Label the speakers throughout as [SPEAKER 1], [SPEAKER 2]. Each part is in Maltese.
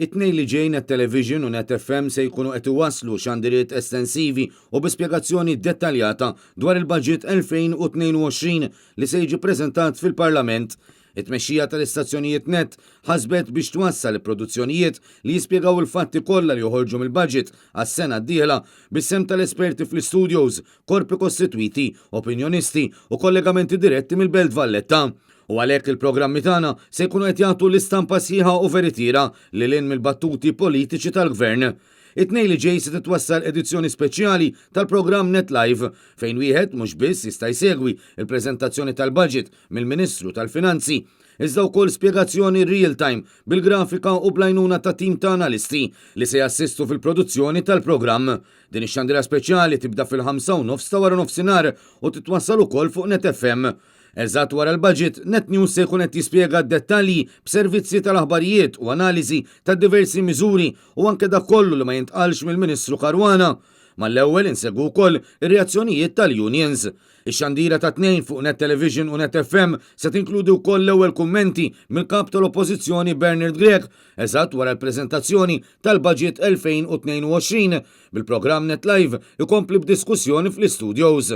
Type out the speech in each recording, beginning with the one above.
[SPEAKER 1] It-Tnejn li ġej Net Television u Net FM se jkunu qed iwasslu xandiriet estensivi u bi spjegazzjoni dettaljata dwar il-Budget 2022 li se jiġi ppreżentat fil-Parlament. It-tmexxija tal-istazzjonijiet Net ħasbet biex twassal produzzjonijiet li jispjegaw il-fatti kollha li joħorġu mill-budget għas-sena d-dieħla bis-sehem tal-esperti fl-istudios, korpi kostitwiti, opinjonisti u kollegamenti diretti mill-Belt Valletta. U għalhekk il-programmi tagħna se jkunu qed jagħtu l-istampa sħiħa u veritiera lil hinn mill-battuti politiċi tal-Gvern. It-Tnejn li ġej se titwassal edizzjoni speċjali tal-programm Net Live fejn wieħed mhux biss jista' jsegwi l-preżentazzjoni tal-budget mill-Ministru tal-Finanzi, iżda wkoll spjegazzjoni real time bil-grafika u bl-għajnuna ta' tim ta' analisti li se jassistu fil-produzzjoni tal-programm. Din ix-xandira speċjali tibda fil-5:30 ta' waranofsinhar u titwassal ukoll fuq Net FM. Eżatt wara l-budget, Net News se jkun qed jispjega d-dettalji b'servizzi tal-aħbarijiet u analiżi tad-diversi miżuri u anke dak kollu li ma jintqalx mill-Ministru Caruana. Mal-ewwel insegwu wkoll ir-reazzjonijiet tal-unions. Ix-xandira tat-Tnejn fuq Net Television u Net FM se tinkludi wkoll l-ewwel kummenti mill-Kap tal-Oppożizzjoni Bernard Grech eżatt wara l-preżentazzjoni tal-Budget 2022, bil-programm Net Live ikompli b'diskussjoni fl-istudios.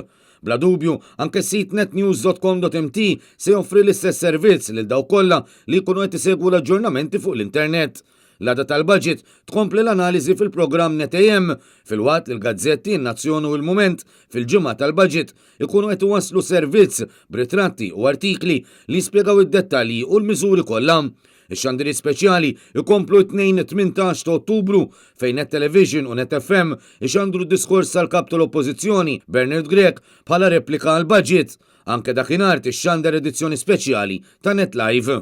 [SPEAKER 1] Bla dubju, anke s-sit netnews.com.mt se joffri l-istess servizz lil dawk kollha li jkunu qed isegwu l-aġġornamenti fuq l-internet. L-għada tal-budget tkompli l-analiżi fil-programm Net AM, filwaqt li l-gazzetti In-Nazzjon u Il-Mument fil-ġimgħa tal-budget ikunu qed iwasslu servizz b'ritratti u artikli li jispjegaw id-dettalji u l-miżuri kollha. Ix-xandiriet speċjali jkomplu t-Tnejn 18 ta' Ottubru fejn Net Television u Net FM ixandru d-diskors tal-Kap tal-Oppożizzjoni Bernard Grech bħala replika għall-budget. Anke dakinhar tixxandar edizzjoni speċjali ta' Net Live.